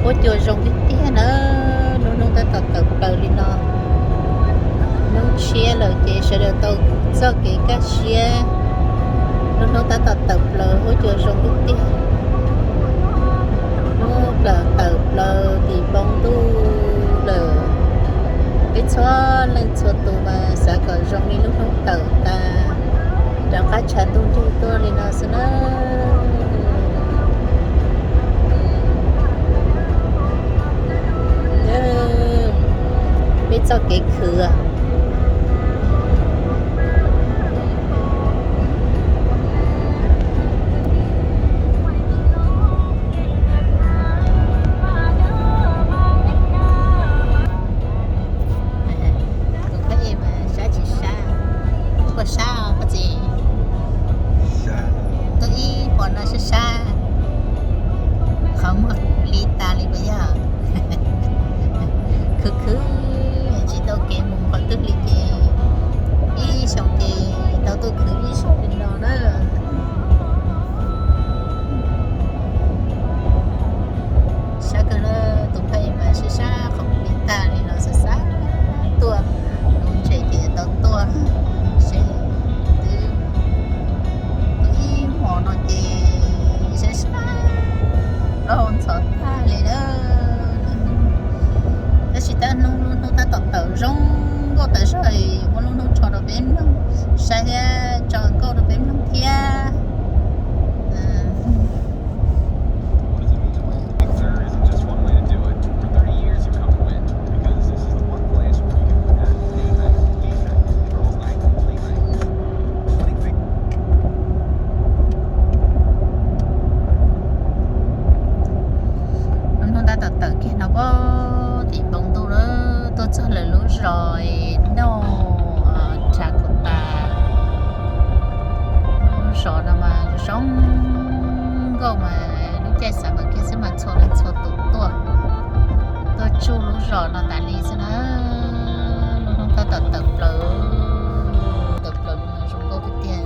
Huab cua zoo tiag tiag na, lub hnub tab tom tawm plaws li no. Hnub tshiab lawm ces sawv daws tau txoj kev kaj siab. Lub hnub tab tom tawm plaws, huab cua zoo tiag tiag. Hnub plaws tawm plaws tim npoo ntuj lawm. Peb txhua leej txhua tus mas xav kom zoo li lub hnub tawm tas rov qab tshav ntuj nrig tuaj li no xwb na. Peb txoj kev khwv. Tus pheej mas sab tsis sab, puas sab koj txiv? Tuaj ib hmos no sab sab, qhov muag li tas li puas yog? Khwv khwv tsis tau kev mus qhov twg li ces ib xyoos ces tau tuaj khwv ib zaug li no na. Sab kawg na, tus pheej mas sab sab qhov muag li tas li no xav xav tuaj nuv ntses ces tau tuaj seb twb tuaj ib hmos no ces sab sab plaub ntxhov tag li na. Tab sis tab hnub lub hnub tab tom tawm zoo nkauj tas zog, muaj lub hnub tso rau peb mloog saib thiab tso nkauj rau peb mloog thiab. Lub hnub tab tom tawm kiag no puag tim npoo ntuj lawm, tuaj txog lawm lub zos noj tshas kaum tas. Lub zos no mas zoo nkauj mas lub caij xav mas kiag xwb mas txhua leej txhua tus tuaj, tuaj tsuj lub zos no tas li xwb na. Lub hnub tab tom tawm plaws, tawm plaws li no zoo nkauj tiag tiag.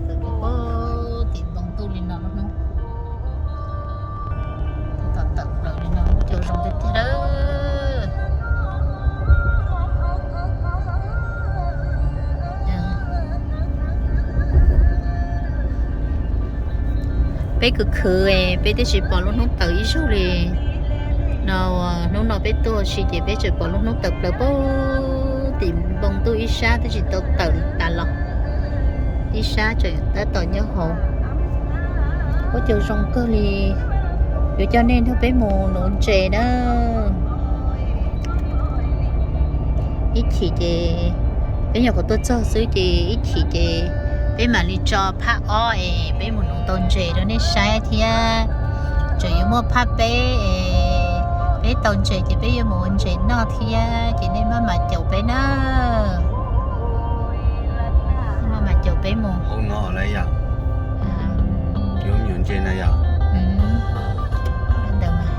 Tawm plaws puag tim npoo ntuj li no lub hnub. Tab tom tawm plaws li no lub cua zoo tiag tiag lawm. Peb khwv khwv peb twb tsis pom lub hnub tawm ib zaug li no. Hnub no peb tuaj ua si ces peb tseem pom lub hnub tawm plaws puag tim npoo ntuj ib sab twb tsis tau tawm tas los, ib sab tseem tab tom nyob hauv. Huab cua zoo kawg li. Yuav coj nej nrog peb mus nuv ntses na. Ib chim ces peb nyuam qhuav tuaj txog xwb ces ib chim ces peb mam li tso phab ob es peb mus nuv tau ntses rau nej saib thiab. Tseem yuav muaj phab peb es peb tau ntses ces peb yuav mus ua ntses noj thiab ces nej maj mam caum peb na. Maj mam caum peb mus. Hauv no lawm yom? Yuav nyuam ntses na yom? Ntawd mas.